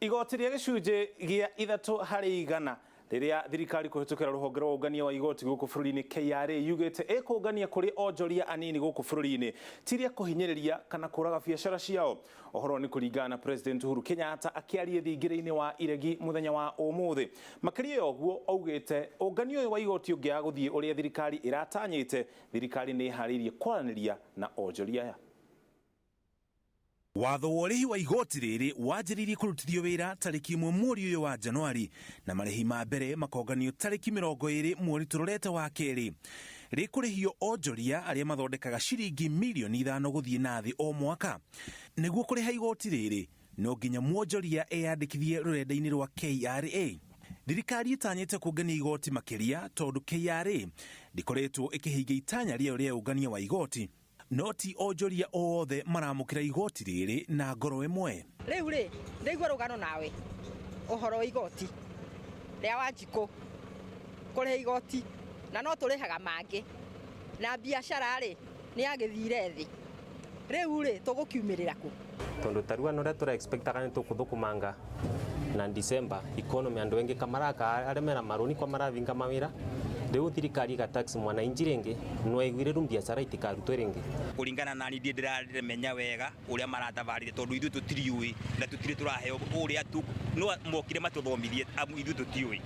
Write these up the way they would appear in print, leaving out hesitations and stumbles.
Igoti rĩa gĩcunjĩ gĩa 3% rĩrĩa thirikari kũhĩtũkĩra rũhonge rwa ũngania wa igoti gũkũ bũrũri-inĩ KRA yugĩte ĩkũngania kũrĩ onjoria anini gũkũ bũrũri-inĩ ti rĩa kũhinyĩrĩria kana kũraga biacara ciao. Ũhoro nĩ kũringana na President Uhuru Kenyatta akĩaria thingira-inĩ wa iregi mũthenya wa ũmũthĩ. Makĩria ya ũguo augĩte ũngania ũyũ wa igoti ũngĩaga gũthiĩ ũrĩa thirikari ĩratanyĩte, thirikari nĩ ĩharĩirie kwaranĩria na onjoria aya. Watho wa ũrĩhi wa igoti rĩrĩ wanjĩrĩirie kũrutithio wĩra tarĩki 1 mweri ũyũ wa Januari na marĩhi ma mbere makonganio tarĩki 20 mweri tũrorete wa kerĩ. Rĩkũrĩhio onjoria arĩa mathondekaga ciringi mirioni 5 gũthiĩ na thĩ o mwaka. Nĩguo kũrĩha igoti rĩrĩ no nginya mwonjoria eyandĩkithie rũrenda-inĩ rwa KRA. Thirikari ĩtanyĩte kũngania igoti makĩria tondũ KRA ndĩkoretwo ĩkĩhingia itanya rĩayo rĩa ũngania wa igoti. No ti onjoria othe maramũkĩra igoti rĩrĩ na ngoro ĩmwe. Rĩu rĩ, ndaigua rũgano nawe ũhoro wa igoti rĩa Wanjikũ kũrĩha igoti na no tũrĩhaga mangĩ na biacara rĩ nĩ yagĩthire thĩ, rĩu rĩ tũgũkiumĩrĩra kũ? Tondu ta riu ano uria tura expectaga ni tukuthukumanga na December economy andu aingi kamaraka aria mena maruni kwa maravinga mawira riu thirikari iga tax mwananchi ringi nwaiguire riu biacara itikarutwe ringi. Kuringana na ni ndie ndiramenya wega uria maratabarire tondu ithuĩ tutiriũĩ na tutiri turaheo uria tu no mokire matuthomithie amu ithuĩ tutiũĩ.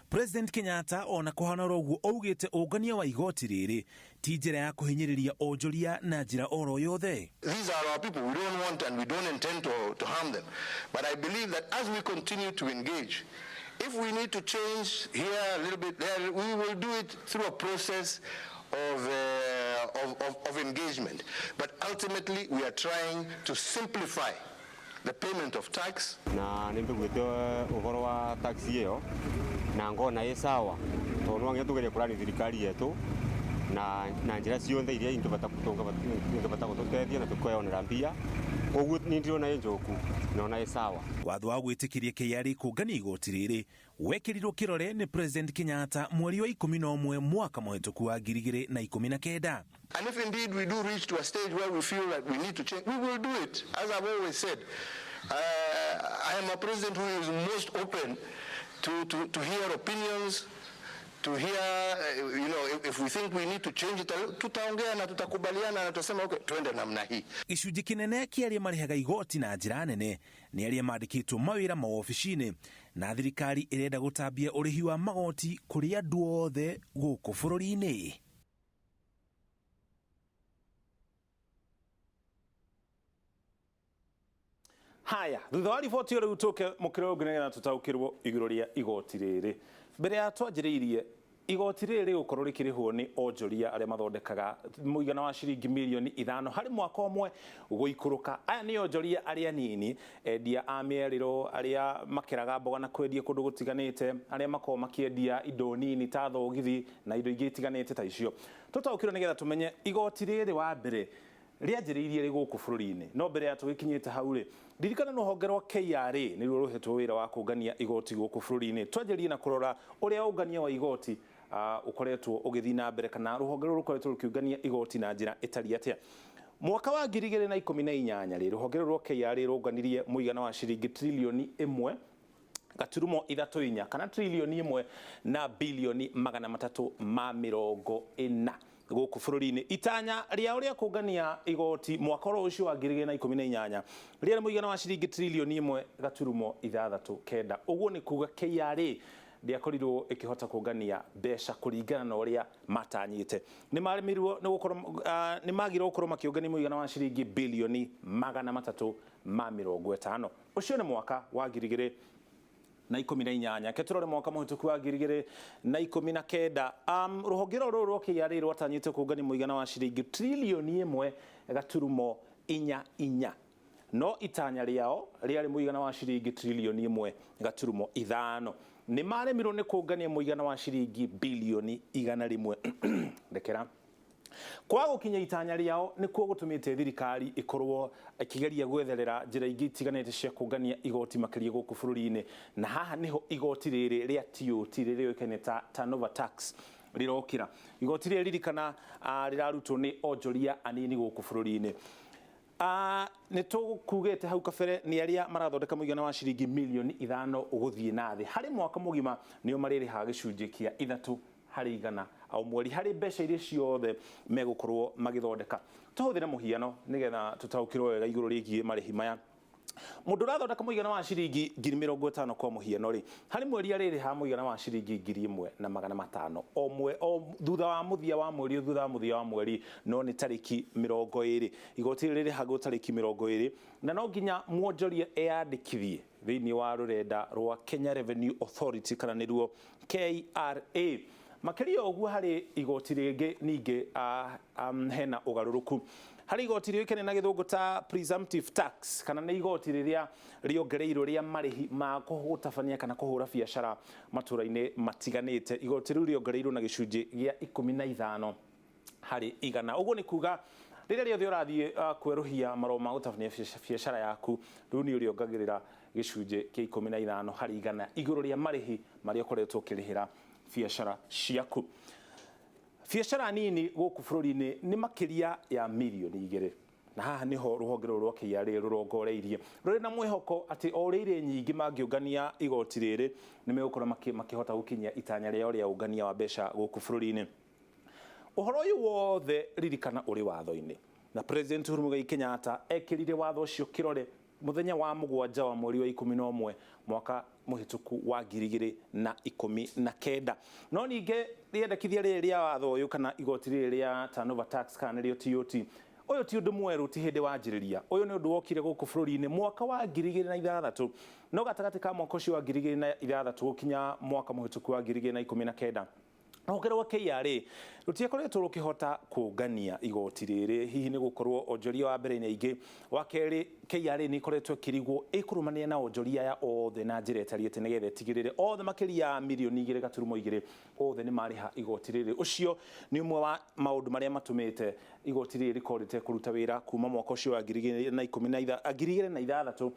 President Kenyatta ona kũhana oro ũguo augĩte ũngania wa igoti rĩrĩ ti njĩra ya kũhinyĩrĩria onjoria na njĩra oro yothe. These are our people. We don't want and we don't intend to harm them. But I believe that as we continue to engage, if we need to change here a little bit there, we will do it through a process of engagement. But ultimately, we are trying to simplify the payment of tax. Na nĩmbiguĩte ũhoro wa tax ĩyo na ngona ĩ sawa tondũ no nginya tũgerie kũrani thirikari yetu na njĩra ciothe iria ingĩbata gũtũteithia na tũkeyonera mbia. Koguo niĩ ndirona ĩ njũku, ndĩrona ĩ sawa. Watho wa gwĩtĩkĩria KRA kũngania igoti rĩrĩ wekĩrirwo kĩrore nĩ President Kenyatta mweri wa 11 mwaka mũhĩtũku wa 2019. And if indeed we do reach to a stage where we feel that we need to change, we will do it. As I've always said, I am a president who is most open to hear opinions, to hear, if we think we need to change it, tutaongea na tutakubaliana na tutasema, okay, twende namna hii. Gĩcunjĩ kĩnene kĩa arĩa marĩhaga igoti na njĩra nene nĩ arĩa mandĩkĩtwo mawĩra mawobici-inĩ, na thirikari ĩrenda gũtambia ũrĩhi wa magoti kũrĩ andũ othe gũkũ bũrũri-inĩ. Haya, thutha wa riboti ĩyo rĩu tũke mũkĩra ũngĩ nĩgetha tũtaũkĩrwo igũrũ rĩa igoti rĩrĩ. Mbere ya twanjĩrĩirie, igoti rĩrĩ rĩgũkorwo rĩkĩrĩhwo nĩ onjoria arĩa mathondekaga mũigana wa ciringi mirioni 5 harĩ mwaka ũmwe gũikũrũka. Aya nĩ onjoria arĩa anini, endia a mĩarĩro, arĩa makeraga mboga na kwendia kũndũ gũtiganĩte, arĩa makoragwo makĩendia indo nini ta thogithi na indo ingĩ itiganĩte ta icio. Tũtaũkĩrwo nĩgetha tũmenye igoti rĩrĩ wa mbere rĩanjĩrĩirie rĩ gũkũ bũrũri-inĩ. No mbere ya tũgĩkinyĩte hau rĩ, ririkana rũhonge rwa KRA nĩruo rũhetwo wĩra wa kũngania igoti gũkũ bũrũri-inĩ. Twanjĩrĩrie na kũrora ũrĩa ũngania wa igoti ũkoretwo ũgĩthiĩ na mbere, kana rũhonge rũrũ rũkoretwo rũkĩũngania igoti na njĩra ĩtariĩ atĩa. Mwaka wa 2018 rĩ, rũhonge rũrũ rwa KRA rũnganirie mũigana wa ciringi trilioni ĩmwe gaturumo ithatũ inya, kana trilioni ĩmwe na bilioni magana matatũ ma mĩrongo ĩna gũkũ bũrũri-inĩ. Itanya rĩao rĩa kũngania igoti mwaka oro ũcio wa 2018 rĩarĩ mũigana wa ciringi trilioni ĩmwe gaturumo ithathatũ kenda. Ũguo nĩ kuga KRA ndĩakorirwo ĩkĩhota kũngania mbeca kũringana na ũrĩa matanyĩte. Nĩ maremirwo nĩ gũkorwo, nĩ magirwo gũkorwo makĩũngania mũigana wa ciringi bilioni magana matatũ ma mĩrongo ĩtano. Ũcio nĩ mwaka wa 2018. Ke tũrore mwaka mũhĩtũku wa 2019. Rũhonge rũrũ rwa KRA rwatanyĩte kũngania mũigana wa ciringi trilioni ĩmwe gaturumo inya inya. No itanya rĩao rĩarĩ mũigana wa ciringi trilioni ĩmwe gaturumo ithano. Nĩ maremirwo nĩ kũngania mũigana wa ciringi bilioni igana rĩmwe. Rekera. Kwa gũkinya itanya rĩao nĩkuo gũtũmĩte thirikari ĩkorwo ĩkĩgeria gwetherera njĩra ingĩ itiganĩte cia kũngania igoti makĩria gũkũ bũrũri-inĩ. Na haha nĩho igoti rĩrĩ rĩa TOT rĩrĩa rĩũĩkaine ta turnover tax rĩrokĩra. Igoti rĩrĩ ririkana, rĩrarutwo nĩ onjoria anini gũkũ bũrũri-inĩ. Nĩ tũkugĩte hau kabere nĩ arĩa marathondeka mũigana wa ciringi mirioni 5 gũthiĩ na thĩ harĩ mwaka mũgima, nĩo marĩrĩhaga gĩcunjĩ kĩa 3% o mweri harĩ mbeca iria ciothe megũkorwo magĩthondeka. Tũhũthĩre mũhiano nĩgetha tũtaũkĩrwo wega igũrũ rĩgiĩ marĩhi maya. Mũndũ ũrathondeka mũigana wa ciringi 50,000 kwa mũhiano rĩ, harĩ mweri arĩrĩhaga mũigana wa ciringi 1,500 o mwe o thutha wa mũthia wa mweri, thutha wa mũthia wa mweri, no nĩ tarĩki 20. Igoti rĩrĩ rĩrĩhagwo tarĩki 20, na no nginya mwonjoria eyandĩkithie thĩinĩ wa rũrenda rwa Kenya Revenue Authority, kana nĩruo KRA. Makĩria ũguo, harĩ igoti rĩngĩ ningĩ hena ũgarũrũku harĩ igoti rĩũĩkaine na Gĩthũngũ ta presumptive tax, kana nĩ igoti rĩrĩa rĩongereirwo rĩa marĩhi ma gũtabania kana kũhũra biacara matũra-inĩ matiganĩte. Igoti rĩu rĩongereirwo na gĩcunjĩ gĩa 15%. Ũguo nĩ kuga rĩrĩa rĩothe ũrathiĩ kwerũhia marũa ma gũtabania biacara yaku, rĩu nĩ ũrĩongagĩrĩra gĩcunjĩ kĩa 15% igũrũ rĩa marĩhi marĩa ũkoretwo ũkĩrĩhĩra biacara ciaku. Biacara nini gũkũ bũrũri-inĩ nĩ makĩria ya mirioni 2, na haha niho rũhonge rũrũ rwa KRA rũrongoreirie, rũrĩ na mwĩhoko atĩ o ũrĩa irĩ nyingĩ mangĩũngania igoti rĩrĩ, nĩ megũkorwo makĩhota gũkinyia itanya rĩao rĩa ũngania wa mbeca gũkũ bũrũri-inĩ. Ũhoro ũyũ wothe, ririkana, ũrĩ watho-inĩ, na President Uhuru Muigai Kenyatta ekĩrire watho ũcio kĩrore mũthenya wa 7 wa mweri wa 11 mwaka mũhĩtũku wa 2019. No ningĩ rĩendekithia rĩrĩ rĩa watho ũyũ kana igoti rĩrĩ rĩa turnover tax, kana nĩrĩo TOT, ũyũ ti ũndũ mwerũ, ti hĩndĩ wanjĩrĩria. Ũyũ nĩ ũndũ wokire gũkũ bũrũri-inĩ mwaka wa 2006, no gatagatĩ ka mwaka ũcio wa 2006 gũkinya mwaka mũhĩtũku wa 2019, rũhonge rwa KRA rũtiakoretwo rũkĩhota kũngania igoti rĩrĩ, hihi nĩ gũkorwo onjoria wa mbere nĩ aingĩ, wa kerĩ KRA nĩ ĩkoretwo ĩkĩrigwo ĩkũrũmanĩra na onjoria aya othe na njĩra ĩtariĩte nĩgetha ĩtigĩrĩre othe makĩria ya mirioni 2.2 othe nĩ marĩha igoti rĩrĩ. Ũcio nĩ ũmwe wa maũndũ marĩa matũmĩte igoti rĩrĩ rĩkorwo rĩtekũruta wĩra kuma mwaka ũcio wa 2016.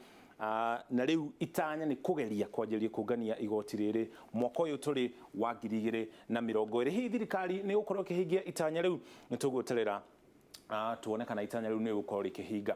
Na rĩu itanya nĩ kũgeria kwanjĩrĩria kũngania igoti rĩrĩ mwaka ũyũ tũrĩ wa 2020. Hihi thirikari nĩ gũkorwo ĩkĩhingia itanya rĩu? Nĩ tũgweterera tuone kana itanya rĩu nĩ gũkorwo rĩkĩhinga.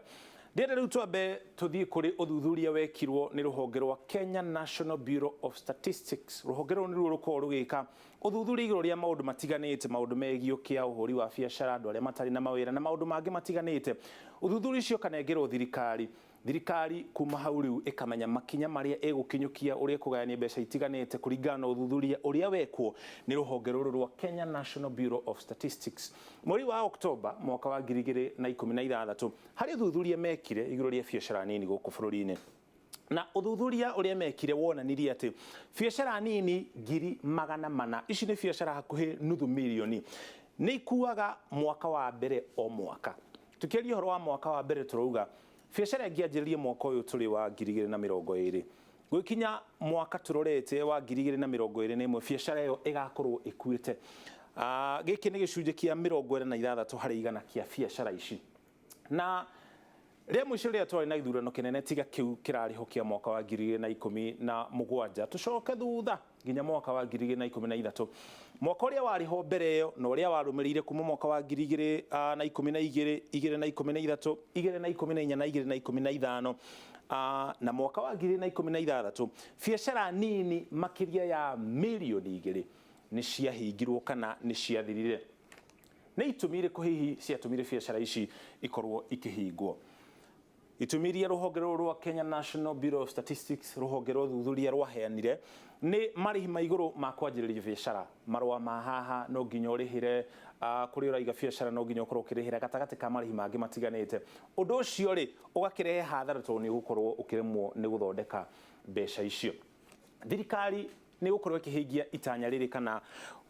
Ndĩrenda rĩu twambe tũthiĩ kũrĩ ũthuthuria wekirwo nĩ rũhonge rwa Kenya National Bureau of Statistics. Rũhonge rũrũ nĩruo rũkoragwo rũgĩka ũthuthuria igũrũ rĩa maũndũ matiganĩte, maũndũ megiĩ kĩa ũhũri wa biacara, andũ arĩa matarĩ na mawĩra na maũndũ mangĩ matiganĩte. Ũthuthuria ũcio ũkanengerwo thirikari, thirikari kuma hau rĩu ĩkamenya makinya marĩa ĩgũkinyũkia, ũrĩa ĩkũgayania mbeca itiganĩte kũringana na ũthuthuria ũrĩa wekwo nĩ rũhonge rũrũ rwa Kenya National Bureau of Statistics. Mweri wa Oktoba mwaka wa 2016, harĩ ũthuthuria mekire igũrũ rĩa biacara nini gũkũ bũrũri-inĩ, na ũthuthuria ũrĩa mekire wonanirie atĩ biacara nini 400,000, ici nĩ biacara hakuhĩ nuthu mirioni, nĩ ikuaga mwaka wa mbere o mwaka. Tukiaria ũhoro wa mwaka wa mbere, tũrauga biacara ĩngĩanjĩrĩria mwaka ũyũ tũrĩ wa 2020, gwĩkinya mwaka tũrorete wa 2021, biacara ĩyo ĩgakorwo ĩkuĩte. Gĩkĩ nĩ gĩcunjĩ kĩa 46% kĩa biacara ici. Na rĩa mũico rĩrĩa twarĩ na gĩthurano kĩnene tiga kĩu kĩrarĩho kĩa mwaka wa 2017, tũcoke thutha nginya mwaka wa 2013, mwaka ũrĩa warĩ ho mbere ĩyo na ũrĩa warũmĩrĩire kuma mwaka wa 2012, 2013, 2014 na 2015, na mwaka wa 2016, biacara nini makĩria ya mirioni 2 nĩ ciahingirwo kana nĩ ciathirire. Nĩ itũmi irĩkũ hihi ciatũmire biacara ici ikorwo ikĩhingwo? Itũmi iria rũhonge rũrũ rwa Kenya National Bureau of Statistics, rũhonge rwa ũthuthuria, rwaheanire nĩ marĩhi ma igũrũ ma kwanjĩrĩria biacara. Marũa ma haha no nginya ũrĩhĩre, kũrĩa ũraiga biacara no nginya ũkorwo ũkĩrĩhĩra, gatagatĩ ka marĩhi mangĩ matiganĩte. Ũndũ ũcio rĩ, ũgakĩrehe hathara tondũ nĩ ũgũkorwo ũkĩremwo nĩ gũthondeka mbeca icio. Thirikari nĩ gũkorwo ĩkĩhingia itanya rĩrĩ kana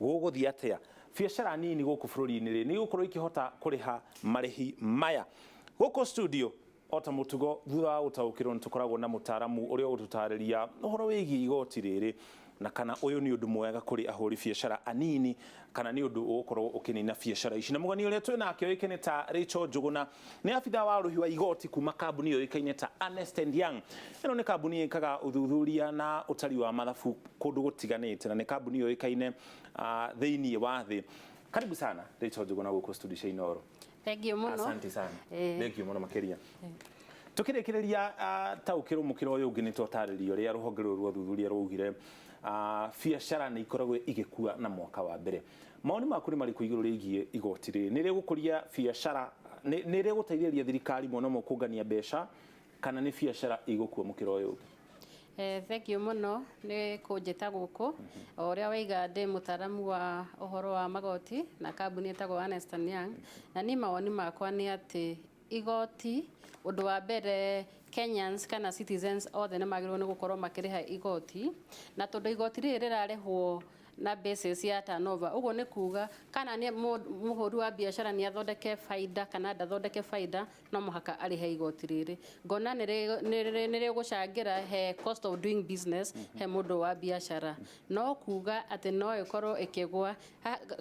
gũgũthiĩ atĩa? Biacara nini gũkũ bũrũri-inĩ rĩ, nĩ igũkorwo ikĩhota kũrĩha marĩhi maya? Gũkũ studio, o ta mũtugo, thutha wa gũtaũkĩrwo, nĩ tũkoragwo na mũtaaramu ũrĩa ũgũtũtarĩria ũhoro wĩgiĩ igoti rĩrĩ na kana ũyũ nĩ ũndũ mwega kũrĩ ahũri biacara anini kana nĩ ũndũ ũgũkorwo ũkĩnina biacara ici. Na mũgeni ũrĩa twĩ nake ũĩkaine ta Rachel Njũgũna nĩ abithaa wa ũrĩhi wa igoti kuma kambuni yũĩkaine ta Ernst and Young. Ĩno nĩ kambuni ĩkaga ũthuthuria na ũtari wa mathabu kũndũ gũtiganĩte, na nĩ kambuni yũĩkaine thĩinĩ wa thĩ. Karibu sana, Rachel Njũgũna, gũkũ studio cia Inooro. Thank you muno. Asante sana. Eh. Thank you muno makiria. Tukirikiria taukirwo mukira uyu ungi ni twataririo ria ruhonge ruru rwa thuthuria rwaugire biacara nĩ ikoragwo igĩkua na mwaka wa mbere. Maoni maku nĩ marĩkũ igũrũ rĩgiĩ igoti rĩrĩ? Nĩ rĩgũkũria biacara, nĩ rĩgũteithĩrĩria thirikari mwena ũmwe kũngania mbeca, kana nĩ biacara igũkua mũkĩra ũyũ ũngĩ? Thank you muno nĩ kũnjĩta gũkũ. O ũrĩa waiga, ndĩ mũtaaramu wa ũhoro wa magoti na kambuni ĩtagwo Ernst and Young, na niĩ mawoni makwa nĩ atĩ igoti, ũndũ wa mbere, Kenyans kana citizens othe nĩ magĩrĩirwo nĩ gũkorwo makĩrĩha igoti, na tondũ igoti rĩrĩ rĩrarĩhwo na basis ya turnover, ũguo nĩ kuga kana nĩ mũhũri wa biacara nĩ athondeke baida kana ndathondeke baida, no mũhaka arĩhe igoti rĩrĩ. Ngona nĩ rĩgũcangĩra he cost of doing business he mũndũ wa biacara. No kuga atĩ no ĩkorwo ĩkĩgwa,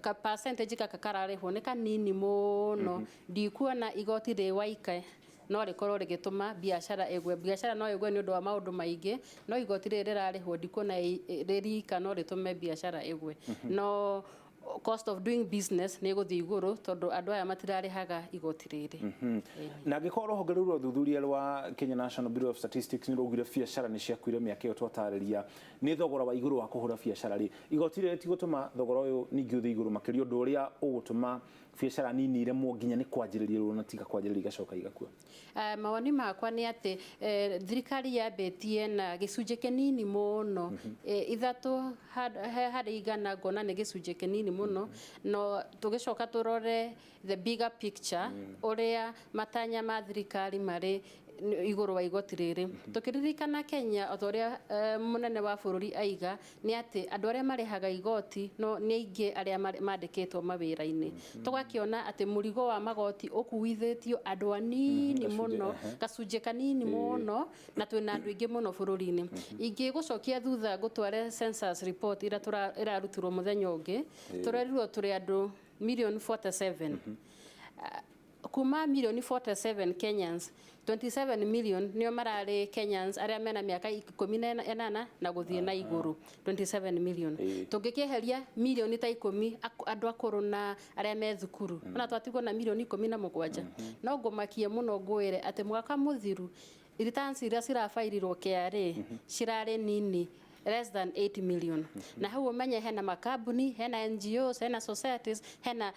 ka percentage gaka kararĩhwo nĩ kanini mũno. Ndikuona igoti rĩ waika no rĩkorwo rĩgĩtũma biacara ĩgwe. Biacara no ĩgwe nĩ ũndũ wa maũndũ maingĩ, no igoti rĩrĩ rĩrarĩhwo ndikuona rĩrika no rĩtũme biacara ĩgwe. No cost of doing business nĩ ĩgũthiĩ igũrũ tondũ andũ aya matirarĩhaga igoti rĩrĩ. Na angĩkorwo rũhonge rũu rwa ũthuthuria rwa Kenya National Bureau of Statistics nĩ rwaugire biacara nĩ ciakuire mĩaka ĩyo twatarĩria nĩ thogora wa igũrũ wa kũhũra biacara rĩ, igoti rĩrĩ tigũtũma thogora ũyũ ningĩ ũthiĩ igũrũ makĩria, ũndũ ũrĩa ũgũtũma biacara nini iremwo nginya nĩ kwanjĩrĩria rũrũ na tiga kwanjĩrĩria igacoka igakua? Mawoni makwa nĩ atĩ thirikari yambĩtie na gĩcunjĩ kĩnini mũno, 3 harĩ 100, ngona nĩ gĩcunjĩ kĩnini mũno. No tũgĩcoka tũrore the bigger picture, ũrĩa matanya ma thirikari marĩ igũrũ wa igoti rĩrĩ, tũkĩririkana Kenya o ta ũrĩa mũnene wa bũrũri aiga nĩ atĩ andũ arĩa marĩhaga igoti no nĩ aingĩ arĩa mandĩkĩtwo mawĩra-inĩ. Tũgakĩona atĩ mũrigo wa magoti ũkuithĩtio andũ anini gacunjĩ, mũno, gacunjĩ kanini mũno, na twĩna andũ aingĩ mũno bũrũri-inĩ. Ingĩgũcokia thutha ngũtware census report ĩrĩa ĩrarutirwo mũthenya ũngĩ, tũrerirwo tũrĩ andũ milioni 47. Kuma milioni 47 Kenyans, 27 million nĩo mararĩ Kenyans arĩa mena mĩaka 18 na gũthiĩ na igũrũ, 27 million. Tũngĩkĩeheria milioni ta 10 andũ akũrũ na arĩa me thukuru, ona twatigwo na milioni 17. No ngũmakie mũno ngwĩre atĩ mwaka mũthiru returns iria cirabairirwo KRA cirarĩ nini, less than 8 million. Na hau ũmenye hena makambuni, hena NGOs, hena societies, hena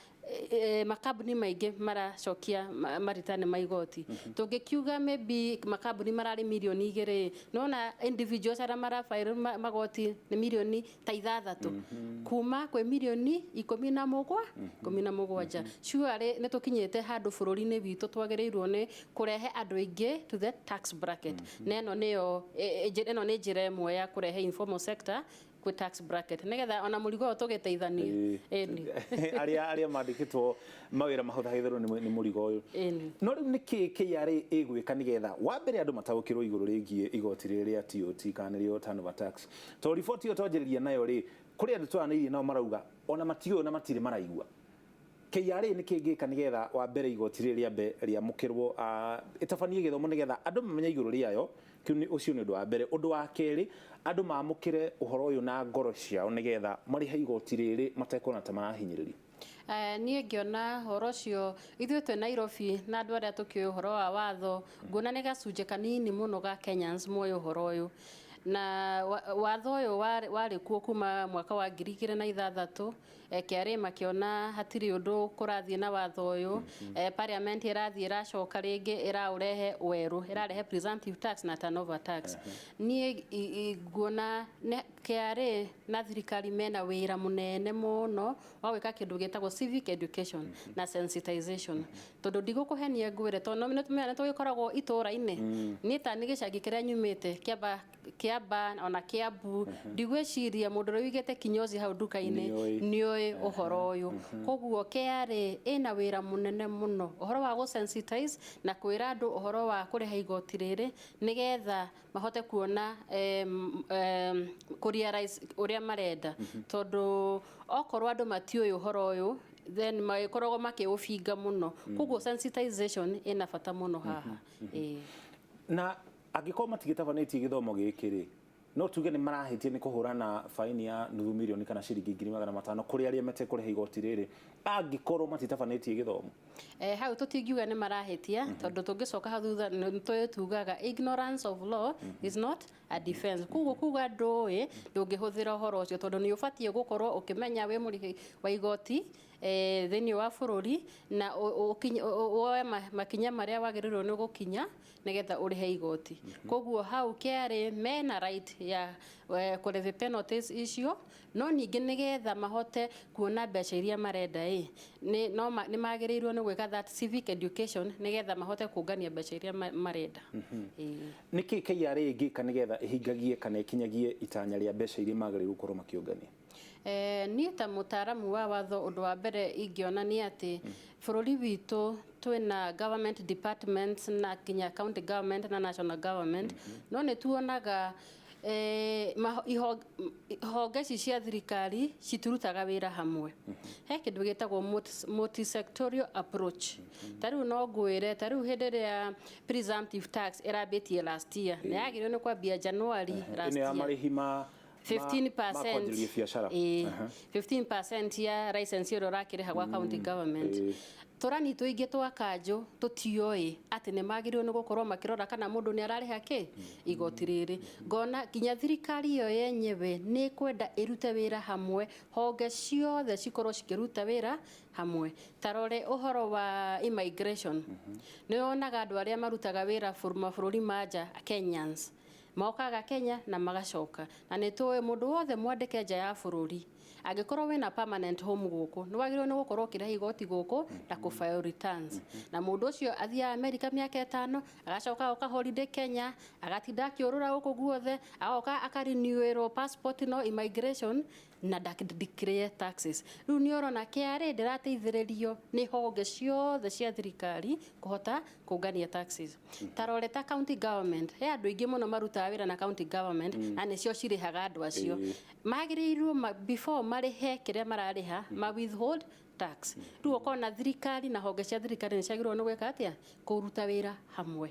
makambuni maingĩ maracokia maritani ma igoti. Tũngĩkiuga maybe makambuni mararĩ milioni 2, nona individuals arĩa marabairwo magoti nĩ milioni ta 6 kuma kwĩ milioni 17. Surely nĩ tũkinyĩte handũ bũrũri-inĩ witũ twagĩrĩirwo nĩ kũrehe andũ aingĩ to the tax bracket, na ĩno nĩyo ĩno nĩ njĩra ĩmwe ya kũrehe informal sector kwĩ tax bracket nĩgetha ona mũrigo ũyũ tũgĩteithanie. Ĩni. Arĩa mandĩkĩtwo mawĩra mahũthagĩrwo nĩ mũrigo ũyũ. Ĩni. No rĩu nĩkĩ KRA ĩgwĩka nĩgetha wa mbere andũ mataũkĩrwo igũrũ rĩgiĩ igoti rĩrĩ rĩa TOT, kana nĩrĩo turnover tax? Tondũ riboti ĩyo twanjĩrĩria nayo rĩ, kũrĩ andũ twaranĩirie nao marauga ona matiũĩ na matirĩ maraigua. KRA nĩ kĩngĩka nĩgetha wa mbere igoti rĩrĩ rĩambe rĩamũkĩrwo, ĩtabanie gĩthomo nĩgetha andũ mamenye igũrũ rĩayo? Kĩu nĩ ũcio nĩ ũndũ wa mbere. Ũndũ wa kerĩ, andũ mamũkĩre ũhoro ũyũ na ngoro ciao nĩgetha marĩhe igoti rĩrĩ matekuona ta marahinyĩrĩrio. Niĩ ngĩona ũhoro ũcio, ithuĩ twĩ Nairobi na andũ arĩa tũkĩũĩ ũhoro wa watho, nguona nĩ gacunjĩ kanini mũno ga Kenyans moĩ ũhoro ũyũ. Na watho ũyũ warĩ kuo kuma mwaka wa 2006. KRA makĩona hatirĩ ũndũ kũrathiĩ na watho ũyũ. Parliament ĩrathiĩ ĩracoka rĩngĩ ĩraũrehe werũ, ĩrarehe presumptive tax na turnover tax. Niĩ nguona KRA na thirikari mena wĩra mũnene mũno wa gwĩka kĩndũ gĩtagwo civic education na sensitization, tondũ ndigũkũhenia ngwĩre tondũ nĩ tũgĩkoragwo itũra-inĩ. Niĩ ta nĩ gĩcagi kĩrĩa nyumĩte kĩamba Kĩamba ona Kĩambu, ndigwĩciria mũndũ ũrĩa ũigĩte kinyozi hau nduka-inĩ Nĩoĩ. nĩoĩ ũhoro ũyũ. Koguo KRA ĩna wĩra mũnene mũno ũhoro wa gũ-sensitize na kwĩra andũ ũhoro wa kũrĩha igoti rĩrĩ nĩgetha mahote kuona kũ-realize ũrĩa marenda, tondũ okorwo andũ matiũĩ ũhoro ũyũ, then magĩkoragwo makĩũbinga mũno. Koguo sensitization ĩna bata mũno haha. Ĩĩ. Na angĩkorwo matigĩtabanĩtie gĩthomo gĩkĩ rĩ, No tuge nĩ marahĩtia nĩ kũhũrana faini ya nuthu mirioni kana ciringi 500,000 kũrĩ arĩa metekũrĩha igoti rĩrĩ angĩkorwo matitabanĩtie gĩthomo? Hau tũtingiuga nĩ marahĩtia, tondũ tũngĩcoka hau thutha nĩ tũĩ tugaga ignorance of law is not a defense. Koguo kuga ndũĩ ndũngĩhũthĩra ũhoro ũcio, tondũ nĩ ũbatiĩ gũkorwo ũkĩmenya wĩ mũrĩhi wa igoti thĩinĩ wa bũrũri na woe makinya marĩa wagĩrĩirwo nĩ gũkinya nĩgetha ũrĩhe igoti. Koguo hau KRA mena right ya kũrĩha penalties icio, no ningĩ nĩgetha mahote kuona mbeca iria marenda ĩ nĩ no nĩ magĩrĩirwo nĩ gwĩka that civic education nĩgetha mahote kũngania mbeca iria marenda. Ĩĩ. Nĩkĩ KRA ĩngĩka nĩgetha ĩhingagie kana ĩkinyagie itanya rĩa mbeca iria magĩrĩirwo gũkorwo makĩũngania? Niĩ ta mũtaaramu wa watho, ũndũ wa mbere ingĩona nĩ atĩ bũrũri witũ twĩna government departments na nginya county government na national government, no nĩ tuonaga honge ici cia thirikari citirutaga wĩra hamwe. He kĩndũ gĩtagwo multi-sectorial approach. Ta rĩu no ngwĩre, ta rĩu hĩndĩ ĩrĩa presumptive tax ĩrambĩtie last year, na yagĩrĩirwo nĩ kwambia January last Ĩno ya year, marĩhi ma 15%. Ma kwanjĩrĩria biacara. 15% ya license ĩrĩa ũrakĩrĩha gwa county government. Tũrani tũingĩ twa kanjũ tũtioĩ atĩ nĩ magĩrĩirwo nĩ gũkorwo makĩrora kana mũndũ nĩ ararĩha kĩ igoti rĩrĩ. Ngona nginya thirikari ĩyo yenyewe nĩ ĩkwenda ĩrute wĩra hamwe, honge ciothe cikorwo cikĩruta wĩra hamwe. Tarore ũhoro wa immigration, nĩ wonaga andũ arĩa marutaga wĩra mabũrũri ma nja, Kenyans mokaga Kenya na magacoka, na nĩ tũĩ mũndũ wothe mwandĩke nja ya bũrũri, angĩkorwo wĩna permanent home gũkũ, nĩ wagĩrĩirwo nĩ gũkorwo ũkĩrĩha igoti gũkũ na kũ file returns. Na mũndũ ũcio athiaga America mĩaka 5, agacoka agoka holiday Kenya, agatinda akĩũrũra gũkũ guothe, agoka akarenewĩrwo passport, no immigration na declare taxes. Rĩu nĩ ũrona KRA ndĩrateithĩrĩrio nĩ honge ciothe cia thirikari kũhota kũngania taxes. Ta rore ta county government, he andũ aingĩ mũno marutaga wĩra na county government na nĩcio cirĩhaga andũ acio. Magĩrĩirwo before marĩhe kĩrĩa mararĩha ma withhold tax. Rĩu ũkona thirikari na honge cia thirikari nĩ ciagĩrĩirwo nĩ gwĩka atĩa? Kũruta wĩra hamwe.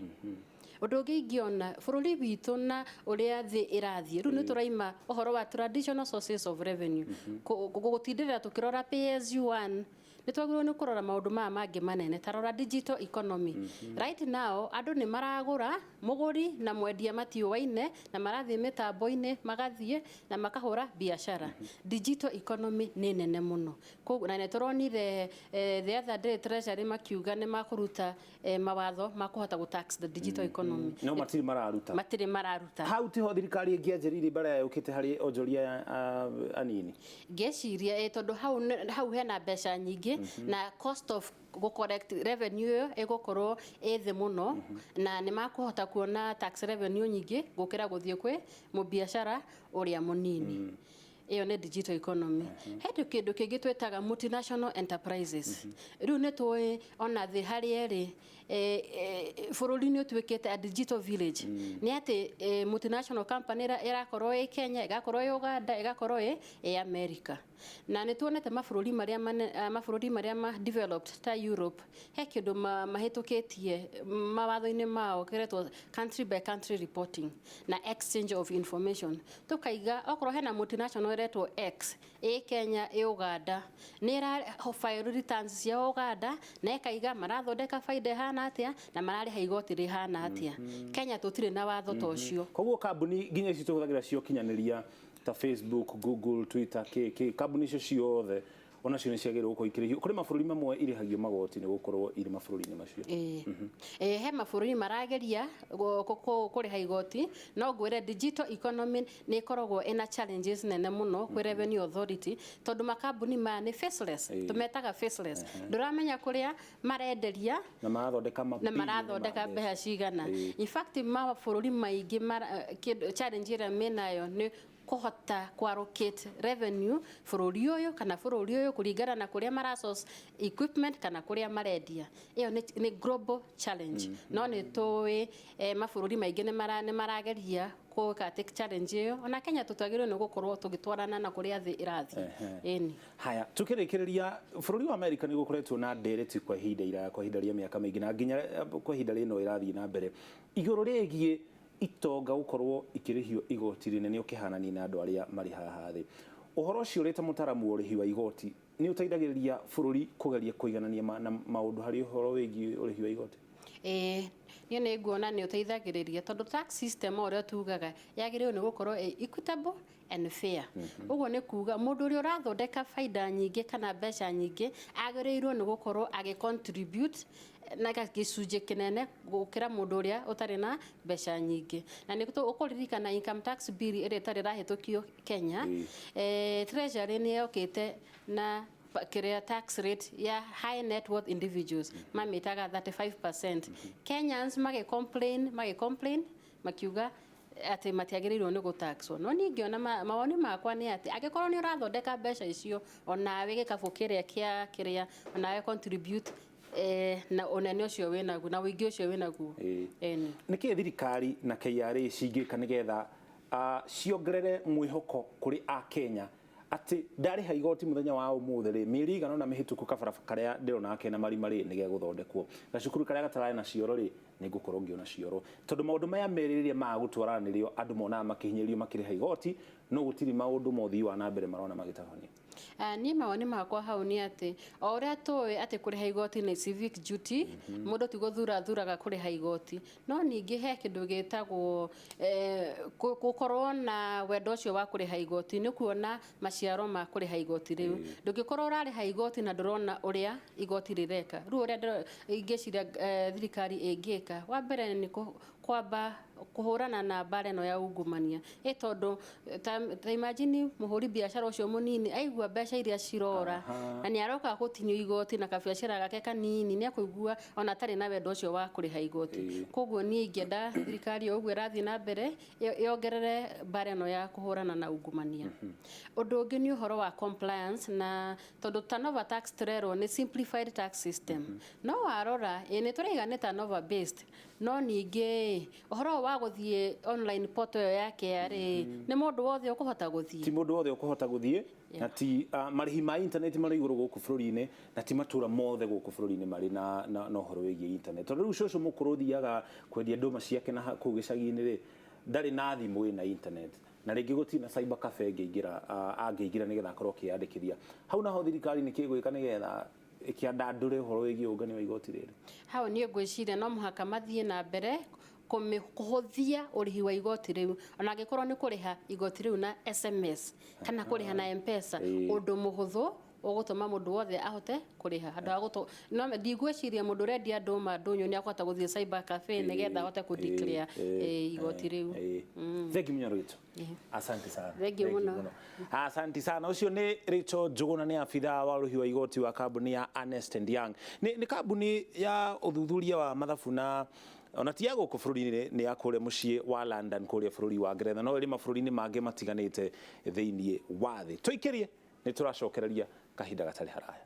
Ũndũ ũngĩ ingĩona, bũrũri witũ na ũrĩa thĩ ĩrathiĩ rĩu, nĩ tũraima ũhoro wa traditional sources of revenue. Gũtindĩrĩra tũkĩrora pay as you earn, nĩ twagĩrĩirwo nĩ kũrora maũndũ maya mangĩ manene. Ta rora digital economy. Right now andũ nĩ maragũra, mũgũri na mwendia matiũaine, na marathiĩ mĩtambo-inĩ, magathiĩ na makahũra biacara. Digital economy nĩ nene mũno. Koguo na nĩ tũronire the other day Treasury makiuga nĩ makũruta mawatho ma kũhota gũ tax the digital economy. No matirĩ mararuta. Matirĩ mararuta. Hau tiho thirikari ĩngĩanjĩrĩirie mbara yũkĩte harĩ onjoria anini? Ngĩciria ĩ, tondũ hau hena mbeca nyingĩ na cost of gũ collect revenue ĩyo ĩgũkorwo ĩ thĩ mũno, na nĩ makũhota kuona tax revenue nyingĩ gũkĩra gũthiĩ kwĩ mũbiacara ũrĩa mũnini. Ĩyo nĩ digital economy. He kĩndũ kĩngĩ twĩtaga multinational enterprises. Rĩu nĩ tũĩ ona thĩ harĩa ĩrĩ, bũrũri nĩ ũtuĩkĩte a digital village. Nĩ atĩ multinational company ĩrakorwo ĩ Kenya, ĩgakorwo ĩ Uganda, ĩgakorwo ĩ America. Na nĩ tuonete mabũrũri marĩa ma developed ta Europe, he kĩndũ mahĩtũkĩtie mawatho-inĩ mao kĩretwo country by country reporting na exchange of information. Tũkaiga okorwo hena multinational ĩretwo X ĩ Kenya, ĩ Uganda, nĩ ĩra file returns cia Uganda na ĩkaiga marathondeka baida ĩhana atĩa na mararĩha igoti rĩhana atĩa. Kenya tũtirĩ na watho ta ũcio. Koguo kambuni nginya ici tũhũthagĩra cia ũkinyanĩria ta Facebook, Google, Twitter, kĩ kambuni icio ciothe onacio nĩ ciagĩrĩirwo gũkorwo ikĩrĩhio. Kũrĩ mabũrũri mamwe irĩhagio magoti nĩ gũkorwo irĩ mabũrũri-inĩ macio. Ĩĩ, he mabũrũri marageria kũrĩha igoti, no ngwĩre digital economy nĩ ĩkoragwo ĩna challenges nene mũno kwĩ Revenue Authority, tondũ makambuni maya nĩ faceless. Tũmetaga faceless, ndũramenya kũrĩa marenderia na marathondeka na mabilioni ma marathondeka mbeca cigana. In fact, mabũrũri maingĩ challenge ĩrĩa menayo nĩ kũhota allocate revenue bũrũri ũyũ kana bũrũri ũyũ kũringana na kũrĩa mara source equipment kana kũrĩa marendia. Ĩyo nĩ global challenge, no nĩ tũĩ mabũrũri maingĩ nĩ marageria gwĩka atĩ challenge ĩyo. Ona Kenya tũtwagĩrĩirwo nĩ gũkorwo tũgĩtwarana na kũrĩa thĩ ĩrathiĩ. Ĩni. Haya, tukĩrĩkĩrĩria, bũrũri wa America nĩ gũkoretwo na ndereti kwa ihinda iraya, kwa ihinda rĩa mĩaka mĩingĩ, na nginya kwa ihinda rĩno ĩrathiĩ na mbere, igũrũ rĩgiĩ Itonga gũkorwo ikĩrĩhio igoti rĩnene ũkĩhanania na andũ arĩa marĩ haha thĩ. Ũhoro ũcio ũrĩ ta mũtaramu wa ũrĩhi wa igoti nĩ ũteithagĩrĩria bũrũri kũgeria kũiganania na maũndũ harĩ ũhoro wĩgiĩ ũrĩhi wa igoti? Ĩĩ, niĩ nĩ nguona nĩ ũteithagĩrĩria tondũ tax system o ũrĩa tugaga yagĩrĩirwo nĩ gũkorwo ĩ equitable and fair. Ũguo nĩ kuga mũndũ ũrĩa ũrathondeka baida nyingĩ kana mbeca nyingĩ agĩrĩirwo nĩ gũkorwo agĩ contribute na gĩcunjĩ kĩnene gũkĩra mũndũ ũrĩa ũtarĩ na mbeca nyingĩ. Na nĩ ũkũririkana income tax bill ĩrĩa ĩtarĩ ĩrahĩtũkio Kenya, Treasury nĩ yokĩte na kĩrĩa tax rate ya high net worth individuals mamĩtaga 35%. Kenyans magĩ complain makiuga atĩ matiagĩrĩirwo nĩ gũtaxwo, no niĩ ngĩona mawoni makwa nĩ atĩ angĩkorwo nĩ ũrathondeka mbeca icio, onawe gĩkabũ kĩrĩa kĩa kĩrĩa onawe contribute na ũnene ũcio wĩnaguo na ũingĩ ũcio wĩnaguo. Ĩni. Nĩkĩ thirikari na KRA cingĩka nĩgetha ciongerere mwĩhoko kũrĩ Akenya atĩ ndarĩha igoti mũthenya wa ũmũthĩ rĩ, mĩeri ĩigana ũna mĩhĩtũku, kabara karĩa ndĩrona kena marima rĩ, nĩgegũthondekwo, gacukuru karĩa gatararĩ na cioro rĩ, nĩngũkorwo ngĩona cioro? Tondũ maũndũ maya merĩ rĩrĩa maga gũtwarana, nĩrĩo andũ monaga makĩhinyĩrĩrio makĩrĩha igoti, no gũtirĩ maũndũ ma ũthii wa na mbere marona magĩtabanio. Niĩ mawoni makwa hau nĩ atĩ o ũrĩa tũĩ atĩ kũrĩha igoti nĩ civic duty, mũndũ ti gũthura thuraga kũrĩha igoti, no ningĩ he kĩndũ gĩtagwo gũkorwo na wendo ũcio wa kũrĩha igoti nĩ kuona maciaro ma kũrĩha igoti rĩu. Ndũngĩkorwo ũrarĩha igoti na ndũrona ũrĩa igoti rĩreka. Rĩu ũrĩa ingĩciria thirikari ĩngĩka, wa mbere nĩ kwamba kũhũrana na mbara ĩno ya ungumania, ĩ tondũ ta imagine mũhũri biacara ũcio mũnini aigua mbeca iria cirora na nĩ aroka gũtinio igoti na kabiacara gake kanini, nĩ akũigua ona atarĩ na wendo ũcio wa kũrĩha igoti. Koguo niĩ ingĩenda thirikari o ũguo ĩrathiĩ na mbere yongerere mbara ĩno ya kũhũrana na ungumania. Ũndũ ũngĩ nĩ ũhoro wa compliance, na tondũ turnover tax tũrerwo nĩ simplified tax system, no warora ĩ nĩ tũraiga nĩ turnover based, no ningĩ ũhoro wa gũthiĩ online portal ĩyo ya KRA, nĩ mũndũ wothe ũkũhota gũthiĩ? Ti mũndũ wothe ũkũhota gũthiĩ, na ti marĩhi ma internet marĩ igũrũ gũkũ bũrũri-inĩ, na ti matũra mothe gũkũ bũrũri-inĩ marĩ na ũhoro wĩgiĩ internet, tondũ rĩu cũcũ mũkũrũ ũthiaga kwendia ndũma ciake na kũu gĩcagi-inĩ rĩ, ndarĩ na thimũ ĩna internet, na rĩngĩ gũtirĩ na cyber cafe ĩngĩingĩra angĩingĩra nĩgetha akorwo akĩyandĩkithia hau. Naho thirikari nĩ kĩgwĩka nĩgetha ĩkĩandandũre ũhoro wĩgiĩ ũngania wa igoti rĩrĩ? Hau niĩ ngwĩciria no mũhaka mathiĩ na mbere kũhũthia ũrĩhi wa igoti rĩu, ona angĩkorwo nĩ kũrĩha igoti rĩu na SMS kana kũrĩha na M-Pesa, ũndũ mũhũthũ ũgũtũma mũndũ wothe ahote kũrĩha handũ ha gũtũ no ndigwĩciria mũndũ ũrendia ndũma ndũnyũ nĩ akũhota gũthiĩ cyber cafe nĩgetha ahote kũ declare igoti rĩu. Thank you mũno, Rachel. Asante sana. Thank you mũno. Asante sana. Ũcio nĩ Rachel Njũgũna, nĩ abithaa wa ũrĩhi wa igoti wa kambuni ya Ernst and Young. Nĩ kambuni ya ũthuthuria wa mathabu, na ona ti ya gũkũ bũrũri-inĩ, nĩ ya kũrĩa mũciĩ wa London, kũrĩa bũrũri wa Ngeretha, no ĩrĩ mabũrũri-inĩ mangĩ matiganĩte thĩinĩ wa thĩ. Tũikĩrie, nĩ tũracokereria kahinda gatarĩ haraya.